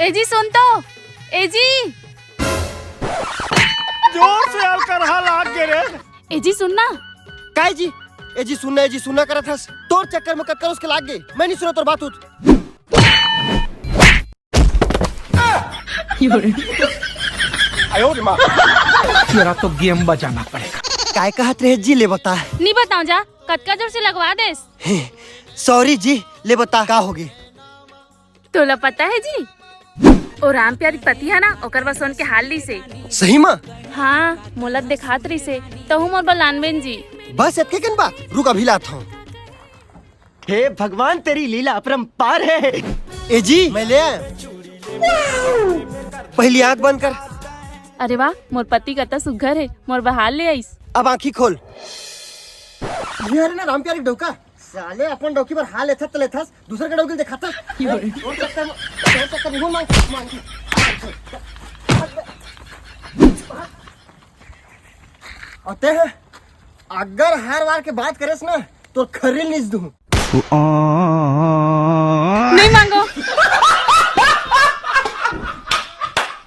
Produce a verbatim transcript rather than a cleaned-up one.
ए जी सुन तो, ए जी। जोर से अलकरहा लाग गे रे। ए जी सुन ना। काय जी? ए जी सुनना, ए जी सुनना करत हस। तोर चक्कर में कतका रोज के लाग गे, मैं नहीं सुना तोर बात उत। तेरा तो गेम बजाना पड़ेगा। काय कहत रहे जी, ले बता। नहीं बताऊं जा, कतका जोर से लगवा देस। सॉरी जी, ले बता का होगे। तोला पता है जी, ओ राम प्यारी पति है ना, ओकर बर सोन के हार लीसे। सही मा? हाँ, मोला देखात रहिसे, तहू मोर बर लानबेन जी। बस एतके कन बात, रुक अभी लात हूँ। हे भगवान, तेरी लीला अपरंपार है। ए जी, मैं ले आया। पहली आंख बंद कर। अरे वाह, मोर पति कतका सुघर है, मोर बर हार ले आइस। अब आंखी खोल। ये हरे ना राम प्यारी डौका, साले अपन डौकी बर हार लेथस त लेथस, दूसर के डौकी ल देखाथस। तोर चक्कर में, तोर चक्कर में मांग, मांग। अते है, अगर हार वार के बात करेस ना, तो खरील निस दूं।